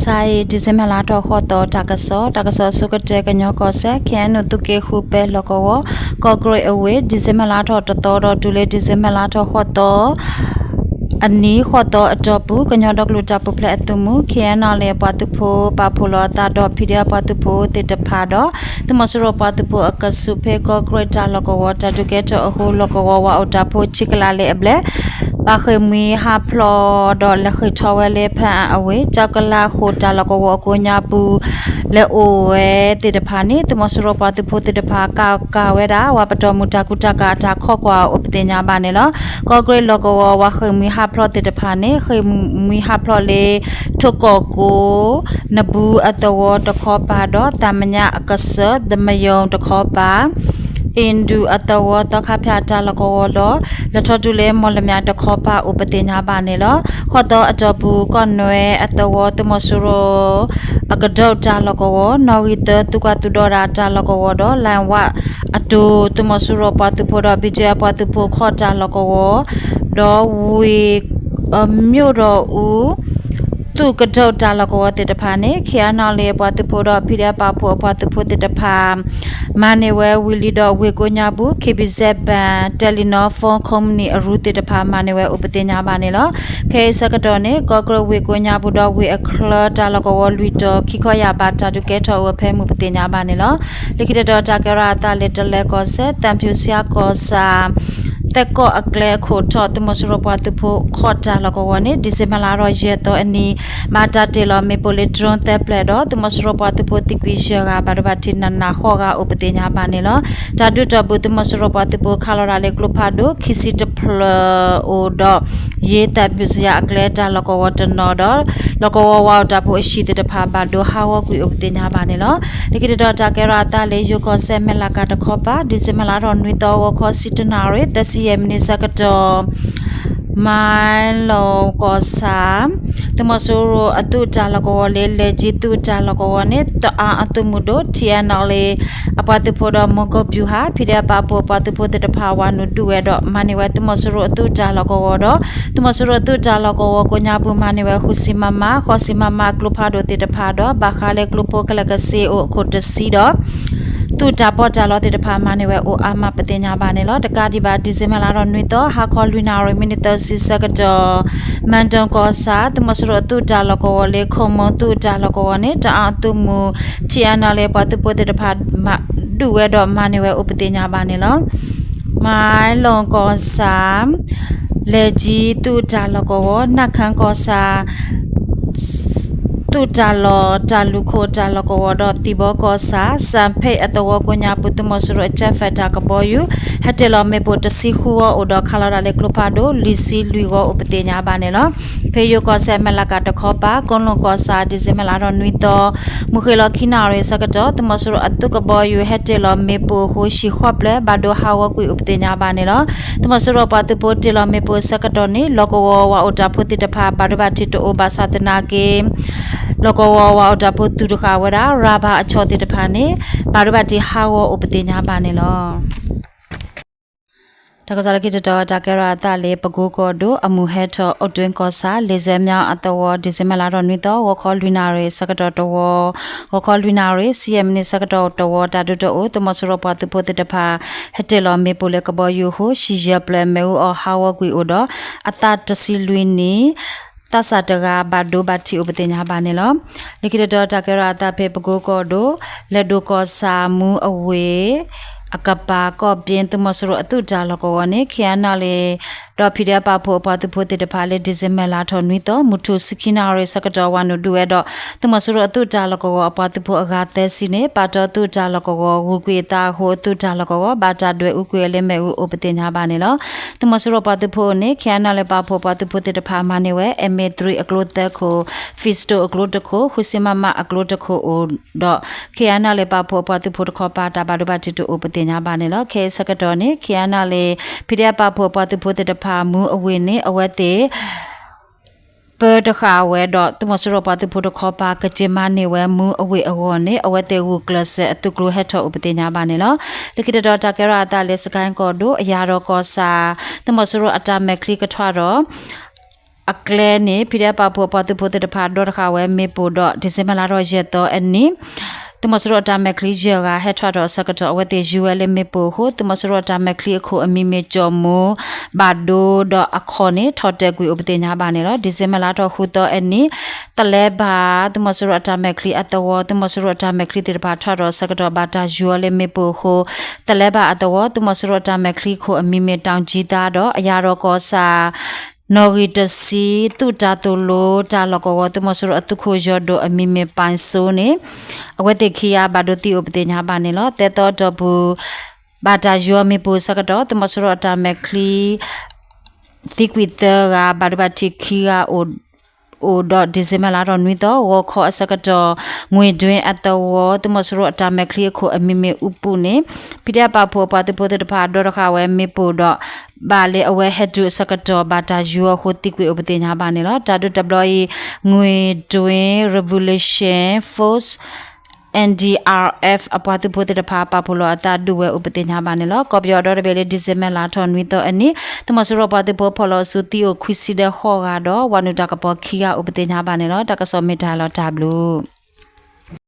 တၢ်အံၤ ဒံၣ်စ့ဘၢၣ်လါထီၣ်ဃိးသီ တၢ်ကစီၣ်, တၢ်ကစီၣ်အဆိကတၢၢ် ကညီကီၢ်စဲၣ် ခ့ၣ်အဲၣ်ယူၣ် သုးက့ဃုပဲ လီၢ်ကဝီၤ ကီၢ်ကရ့ၣ်အဝ့ၢ် ဒံၣ်စ့ဘၢၣ်လါထီၣ်တသီဒီး တုၤလၢဒံၣ်စ့ဘၢၣ်လါထီၣ်ဃိးသီ အနံၤ ဃိးသီအတီၢ်ပူၤ ကညီဒီကလုာ်တၢ်ပူၤဖျဲးအသုးမုၢ် ခ့ၣ်အဲၣ်ယူၣ် အပှၤသုးဖိ ပာ်ဖှိၣ်လီၤအသးဒီး ဖံးဒဲး အပှၤသုးဖိသ့ၣ်တဖၣ်ဒီး သုးမီၤစိရိၤပှၤသုးဖိအကဆူး ဖဲကီၢ်ကရ့ၣ်တၢ်လီၢ်ကဝီၤ တၢ်ဒုးကဲထီၣ်အဃိ လီၢ်ကဝီၤဝၤအိၣ်တၢ်ဖိ ဆံကလးလၢအဘျဲၣ် ဘၣ်ဃ့ၢ်မှံဟးဖျိးဒီး လဲၤဃ့ၢ်ထီၣ်ဝဲလၢ ဖၣ်အၣ်အဝ့ၢ် ကၠီကလးဃိၣ်တၢ်လီၢ်ကဝီၤအကိးညါပူၤ လဲၤအိၣ်ဝဲသ့ၣ်တဖၣ်န့ၣ် သုးမီၤစိရိၤပှၤသုးဖိသ့ၣ်တဖၣ် ကကၤဝဲဒၣ် ဝၤပတီၢ်မုၢ်တၢ်ကူတၢ်ကၤအတၢ်ခိးကွၢ်အိၣ်ပသ့ၣ်ညါဘၣ်န့ၣ်လီၤ. ကီၢ်ကရ့ၣ်လီၢ်ကဝီၤ ဝၤဃ့ၢ်မှံဟးဖျိးသ့ၣ်တဖၣ်န့ၣ် ဃ့ၢ်မှံဟးဖျိးလၢ ထိၣ်ကီၢ်ကိ နဘူးအသဝီတခီပၤဒီး သၣ်မညါအကစၢၢ် သမယုၣ်တခီပၤ အ့ၣ်ဒူၣ်အသဝီ သီခါဖၠၣ်တၢ်လီၢ်ကဝီၤဒီး လဲၤထီၣ်တုၤလၢ မီၣ်လမၠးတခီပၤအိၣ်ပသ့ၣ်ညါဘၣ်န့ၣ်လီၤ. ဃိးသီအတီၢ်ပူၤ ကီၢ်နွဲအသဝီ သုးမီၤစိရိၤ အကဒုၣ်တၢ်လီၢ်ကဝီၤ နီၣ်ဂံၢ်သၢ သုးကွၢ်သုးဒီတၢ်လီၢ်ကဝီၤဒီး လၣ်ဝၣ်အတိၢ် သုးမီၤစိရိၤပှၤသုးဖိဒီး ဘံၣ်ကၠ့အပှၤသုးဖိခီၣ်တၢ်လီၢ်ကဝီၤ ဒီးဝ့ၢ် အမၠိၣ်ဒီးအူ သုးကဒုၣ်တၢ်လီၢ်ကဝီၤသ့ၣ်တဖၣ်န့ၣ် ခ့ၣ်အဲၣ်ယူၣ် အပှၤသုးဖိဒီး ဖံးဒဲး ပာ်ဖှိၣ်အပှၤသုးဖိသ့ၣ်တဖၣ် မၤန့ၢ်ဝဲဝံၤလံဒီး ဝ့ၢ်ကိးညါပူၤ ခ့ၣ်ဘံၣ်စဲၣ်ဘၣ် Telenor Phone Company အရူသ့ၣ်တဖၣ် မၤန့ၢ်ဝဲအိၣ်ပသ့ၣ်ညါဘၣ်န့ၣ်လီၤ. ခဲအံၤဆၢကတီၢ်န့ၣ် ကီၢ်ကရ့ၣ်ဝ့ၢ်ကိးညါပူၤဒီး ဝ့ၢ်အချၢတၢ်လီၢ်ကဝီၤလွံၢ်တီၤ ခံခီယာ်ဘး တၢ်ဒုးကဲထီၣ်အိၣ်ဖဲမုၢ်ပသ့ၣ်ညါဘၣ်န့ၣ်လီၤ. လၢခံတတီၤ တၢ်ကဲထီၣ်အသးလၢ တလဲၤကီၢ်စဲၣ် သၣ်ဖၠူၣ်စယါကီၢ်ဆၣ် သဲးကီၢ်အကျဲအခိၣ်ထီၣ် သုးမီၤစိရိၤပှၤသုးဖိခီၣ်တၢ်လီၢ်ကဝီၤန့ၣ် ဒံၣ်စ့ဘၢၣ်လါထီၣ်ယဲၢ်သီအနံၤ ဘၣ်တၢ်တ့ၢ်လီၤမ့ၣ်ပိၢ်လၢ drone သၢဖျၢၣ်ဒီး သုးမီၤစိရိၤပှၤသုးဖိသံကွံာ်ယဲၢ်ဂၤ ဘၣ်ဒိဘၣ်ထံးနးနးဃီဂၤအိၣ်ပသ့ၣ်ညါဘၣ်န့ၣ်လီၤ. တၢ်ဒုးတီၢ်ပူၤ သုးမီၤစိရိၤပှၤသုးဖိခးလီၤတၢ်လၢကျိဖးဒိၣ် ခံဆံတဖျၢၣ်အိၣ်ဒီး ယ့သၣ်ဖၠူၣ်စယါအကျဲတၢ်လီၢ်ကဝီၤတနီၤဒီး လီၢ်ကဝီၤဝၤအိၣ်တၢ်ဖိအဟံၣ်သ့ၣ်တဖၣ် ဘၣ်ဒိဟးဂီၤကွံာ်အိၣ်ပသ့ၣ်ညါဘၣ်န့ၣ်လီၤ. လၢခံတတီၤ တၢ်ကဲထီၣ်အသးလၢ ယိၤကီၢ်စဲၣ် မဲၢ်လးကၤတခီပၤ ဒံၣ်စ့ဘၢၣ်လါထီၣ်နွံသီ ဂီၤခီဆံတၢနၣ်ရံၣ် သၢဆံယဲၢ်မံးနံးဆၢကတီၢ် မၤလီၤကီၢ်ဆၣ် သုးမီၤစိရိၤအသုးတၢ်လီၢ်ကဝီၤလၢ လဲၤကံသုးတၢ်လီၢ်ကဝီၤန့ၣ် တအါအသုးမုၢ်ဒိၣ် ထံၣ်အဲၣ်ယူၣ်လ့ အပှၤသုးဖိဒီး မီၢ်ကီၢ်ပျူၤဟး ဖံးဒဲးပာ်ဖှိၣ်အပှၤသုးဖိသ့ၣ်တဖၣ် ဝၤနုာ်ဒုးဝဲဒီး မၤန့ၢ်ဝဲသုးမီၤစိရိၤအသုးတၢ်လီၢ်ကဝီၤဒီး သုးမီၤစိရိၤအသုးတၢ်လီၢ်ကဝီၤကိးညါပူၤ မၤန့ၢ်ဝဲ ဃုဆံ မမ, ဃိးဆံ မမ ကျိဖးဒိၣ်သ့ၣ်တဖၣ်ဒီး ဘၣ်ဃးလၢကျိဖိခဲလၢာ်ကဆ့အိၣ်အခိၣ်တဆံဒီး သုးတၢ်ပီးတၢ်လီသ့ၣ်တဖၣ် မၤန့ၢ်ဝဲအိၣ်အါမးပသ့ၣ်ညါဘၣ်န့ၣ်လီၤ. တကးဒံးဘၣ် ဒံၣ်စ့ဘၢၣ်လါထီၣ်နွံသီ ဟါခီလွံၢ်နၣ်ရံၣ် မံးနံးသၢဆံဆၢကတီၢ် မၣ်ဒိၣ်ကီၢ်ဆၣ် သုးမီၤစိရိၤအသုးတၢ်လီၢ်ကဝီၤလၢ ခိၣ်မိၣ်သုးတၢ်လီၢ်ကဝီၤန့ၣ် တအါအသုးမုၢ် ထံၣ်အဲၣ်ယူၣ်လ့ ပှၤသုးဖိသ့ၣ်တဖၣ် ဒုးဝဲဒီးမၤန့ၢ်ဝဲအိၣ်ပသ့ၣ်ညါဘၣ်န့ၣ်လီၤ. မၤလီၤကီၢ်ဆၣ် လဲၤကံသုးတၢ်လီၢ်ကဝီၤ နၢ်ခၢၣ်ကီၢ်ဆၣ် သုးတၢ်လီၢ်တၢ်လူၢ်ခိၣ်တၢ်လီၢ်ကဝီၤဒီး သံၣ်ဘီကီၢ်ဆၣ် စၣ်ဖ့ၣ်အသဝီကိးညါပူၤ သုးမီၤစိရိၤအကၠဲးဖဲးတၢ်ကဘီယူၤ ဟဲတ့ၢ်လီၤမ့ၣ်ပိၢ်တဆံဃုဝီအိၣ်ဒီး ခးလီၤတၢ်လၢကျိဖးဒိၣ် လွံၢ်ဆံလွံၢ်ဂီၤအိၣ်ပသ့ၣ်ညါဘၣ်န့ၣ်လီၤ. ဖဲယိၤကီၢ်စဲၣ် မဲၢ်လးကၤတခီပၤ ကိးလိာ်ကီၢ်ဆၣ် ဒံၣ်စ့ဘၢၣ်လါထီၣ်နွံသီ မုၢ်ဃ့ၢ်လီၤခံနၣ်ရံၣ်ဆၢကတီၢ် သုးမီၤစိရိၤအသုးကဘီယူၤဟဲတ့ၢ်လီၤမ့ၣ်ပိၢ်အဃိ ဟံၣ်ဃီပျဲၢ် ဘၣ်ဒိဟးဂီၤကွံာ်အိၣ်ပသ့ၣ်ညါဘၣ်န့ၣ်လီၤ. သုးမီၤစိရိၤပှၤသုးဖိတ့ၢ်လီၤမ့ၣ်ပိၢ်အဆၢကတီၢ်န့ၣ် လီၢ်ကဝီၤဝၤအိၣ်တၢ်ဖိသ့ၣ်တဖၣ် ဘၣ်ဒိဘၣ်ထံးတအိၣ်ဘၣ်ဆၣ်သနာ်က့ လီၢ်ကဝီၤဝၤအိၣ်တၢ်ဖိသူၣ်တဃာ်ဝဲဒၣ် ရၤဘၣ်အဆီၣ်သ့ၣ်တဖၣ်န့ၣ် ဘၣ်ဒိဘၣ်ထံးဟးဂီၤအိၣ်ပသ့ၣ်ညါဘၣ်န့ၣ်လီၤ. တၢ်ကစီၣ်လၢခံတတီၤ တၢ်ကဲထီၣ်အသးလၢ ပကိကီၢ်ဒိၣ် အမုၢ်ဟဲထီၣ် အိၣ်တွ့ကီၢ်ဆၣ် လ့ၣ်စဲမၠီအသဝီ ဒံၣ်စ့ဘၢၣ်လါထီၣ်နွံသီ ဂီၤခီလွံၢ်နၣ်ရံၣ်ဆၢကတီၢ်တဝီ ဂီၤခီလွံၢ်နၣ်ရံၣ် ဆံယဲၢ်မံးနံးဆၢကတီၢ်တဝီ တၢ်ဒုးတအိၣ် သုးမီၤစိရိၤပှၤသုးဖိသ့ၣ်တဖၣ် ဟဲတ့ၢ်လီၤမ့ၣ်ပိၢ်လၢကဘီယူၤအဃိ ဟံၣ်ယဲၢ်ပျဲၢ်မ့ၣ်အူအီၣ်ဟးဂီၤကွံာ်အိၣ်ဒီး အသးတဆံလွံၢ်နံၣ် သးစၢ်တဂၤ ဘၣ်ဒိဘၣ်ထံးအိၣ်ပသ့ၣ်ညါဘၣ်န့ၣ်လီၤ. လၢခံတတီၤ တၢ်ကဲထီၣ်အသးဖဲပကိကီၢ်ဒိၣ် လဲၤဒိၣ်ကီၢ်ဆၣ်မူအဝ့ၢ် အကပၤကီၢ်ပၠ့သုးမီၤစိရိၤအသုးတၢ်လီၢ်ကဝီၤန့ၣ် ခ့ၣ်အဲၣ်ယူၣ်လ့ ဒီး ဖံးဒဲးပာ်ဖှိၣ်အပှၤသုးဖိသ့ၣ်တဖၣ်လၢ ဒံၣ်စ့ဘၢၣ်လါထီၣ်နွံသီ မုၢ်ထူၣ်ဆံခံနၣ်ရံၣ်ဆၢကတီၢ် ဝၤနုာ်ဒုးဝဲဒီး သုးမီၤစိရိၤအသုးတၢ်လီၢ်ကဝီၤအပှၤသုးဖိအဂၤသၢဆံန့ၣ် ပာ်တီသုးတၢ်လီၢ်ကဝီၤ ဂုၤကွံာ်အသးအဃိ အသုးတၢ်လီၢ်ကဝီၤ ဘၣ်တၢ်ဒွဲၣ်အူကွံာ်အီၤလၢမ့ၣ်အူအိၣ်ပသ့ၣ်ညါဘၣ်န့ၣ်လီၤ. သုးမီၤစိရိၤပှၤသုးဖိအအိၣ်န့ၣ် ခ့ၣ်အဲၣ်ယူၣ်လ့ပာ်ဖှိၣ်အပှၤသုးဖိသ့ၣ်တဖၣ် မၤန့ၢ်ဝဲ အ့ၣ်မ့ၣ်သရံၣ်အကျိသၢခိၣ်, ဖံးစတိၣ်အကျိတခိၣ်, ဃုဆံမမအကျိတခိၣ်အိၣ်ဒီး ခ့ၣ်အဲၣ်ယူၣ်လ့ပာ်ဖှိၣ်အပှၤသုးဖိတခီပၤ တၢ်ဘၣ်ဒိဘၣ်ထံးတအိၣ်ပသ့ၣ်ညါဘၣ်န့ၣ်လီၤ. ခဲအံၤဆၢကတီၢ်န့ၣ် ခ့ၣ်အဲၣ်ယူၣ်လ့ ဖံးဒဲးပာ်ဖှိၣ်အပှၤသုးဖိသ့ၣ်တဖၣ် မူအဝ့ၢ်န့ၣ် အဝဲသ့ၣ် ပၢတဃာ်ဝဲဒီး သုးမီၤစိရိၤပှၤသုးဖိတခီပၤ ကက့ၤမၤန့ၢ်ဝဲမူအဝ့ၢ်အဂီၢ်န့ၣ် အဝဲသ့ၣ်ဂုာ်ကျဲးစၢးအသုးကျိၤဟဲထီၣ်အိၣ်ပသ့ၣ်ညါဘၣ်န့ၣ်လီၤ. လၢခံတတီၤ တၢ်ကဲထီၣ်အသးလၢ စကဲၣ်ကီၢ်ဒိၣ် အယၤဒီးကီၢ်ဆၣ် သုးမီၤစိရိၤအတၢ်မဲာ်ချံကထွဲဒီး အကျဲန့ၣ် ဖံဒဲပာ်ဖှိၣ်အပှၤသုးဖိသ့ၣ်တဖၣ်ဒီတဃာ်ဝဲမ့ၣ်ပိၢ်ဒီး December လါထီၣ်ယဲၢ်သီအနံၤ သုးမီၤစိရိၤအတၢ်မဲာ်ချံယဲၢ်ဂၤဟဲထီၣ်ဒီးအဆၢကတီၢ် အဝဲသ့ၣ်ယူၤဝဲလၢမ့ၣ်ပိၢ်အဃိ သုးမီၤစိရိၤအတၢ်မဲာ်ချံအခိၣ်အမံၤမ့ၢ်ကၠီၣ်မူ ဘၣ်ဒိဒီးအခီၣ်န့ၣ် ထီၣ်တဲာ်ကွံာ်အိၣ်ပသ့ၣ်ညါဘၣ်န့ၣ်လီၤ. December လါထီၣ်ဃုသီအနံၤ သလဲဘၣ် သုးမီၤစိရိၤအတၢ်မဲာ်ချံအသဝီ သုးမီၤစိရိၤအတၢ်မဲာ်ချံသ့ၣ်တဖၣ်ထီၣ်ဒီးအဆၢကတီၢ် ဘၣ်တၢ်ယူၤအီၤလၢမ့ၣ်ပိၢ်အဃိ သလဲဘၣ်အသဝီ သုးမီၤစိရိၤအတၢ်မဲာ်ချံအခိၣ်အမံၤမ့ၢ် တောင်ကြီးသား ဒီးအယၤဒီးကီၢ်ဆၣ် နီၣ်ဂံၢ်တဆံ သုးတၢ်သိၣ်လိတၢ်လီၢ်ကဝီၤ သုးမီၤစိရိၤအသုးခိၣ်ယီၤဒိၣ်အမံၤမ့ၢ် ပၢၢ်စိန့ၣ် အဝဲသ့ၣ်ခံဂၤဘၣ်ဒိသံအိၣ်ပသ့ၣ်ညါဘၣ်န့ၣ်လီၤ. သၢသီအတီၢ်ပူၤ ဘၣ်တၢ်ယူၤအီၤမ့ၣ်ပိၢ်အဆၢကတီၢ် သုးမီၤစိရိၤအတၢ်မဲာ်ချံ သံကွံာ်သၢဂၤ ဘၣ်ဒိဘၣ်ထံးခံဂၤအိၣ်ဒီး December လါထီၣ်နွံသီ ဂီၤခီအဆၢကတီၢ် ငွေတွင်းအသဝီ သုးမီၤစိရိၤအတၢ်မဲာ်ချံအခိၣ်အမံၤမ့ၢ် ဦးပု န့ၣ် ဖံဒဲပာ်ဖှိၣ်အပှၤသုးဖိသ့ၣ်တဖၣ်ဒီတဃာ်ဝဲမ့ၣ်ပိၢ်ဒီး ဘၣ်လၢအဝဲဟဲတုၤအဆၢကတီၢ် ဘၣ်တၢ်ယူၤအီၤအဃိသံကွံာ်အိၣ်ပသ့ၣ်ညါဘၣ်န့ၣ်လီၤ. တၢ်ဒုးတဘျီအံၤ ငွေတွင်း Revolution Force အၣ် N D R F အပှၤသုးဖိသ့ၣ်တဖၣ် ပာ်ဖှိၣ်လီၤအသးဒုးဝဲအိၣ်ပသ့ၣ်ညါဘၣ်န့ၣ်လီၤ. ကီၢ်ပယီၤဒီတဘ့ၣ်လၢ December လါထီၣ်နွံသီအနံၤ သုးမီၤစိရိၤပှၤသုးဖိဖီၣ်လီၤအစုသံအိၣ်ခွံဆံဒီးဃိးဂၤဒီး ဝၤနုာ်တၢ်ကပီၤခံဂၤအိၣ်ပသ့ၣ်ညါဘၣ်န့ၣ်လီၤ. တၢ်ကစီၣ်မ့ၢ်တၢ်လီၤတၢ်ဘျုး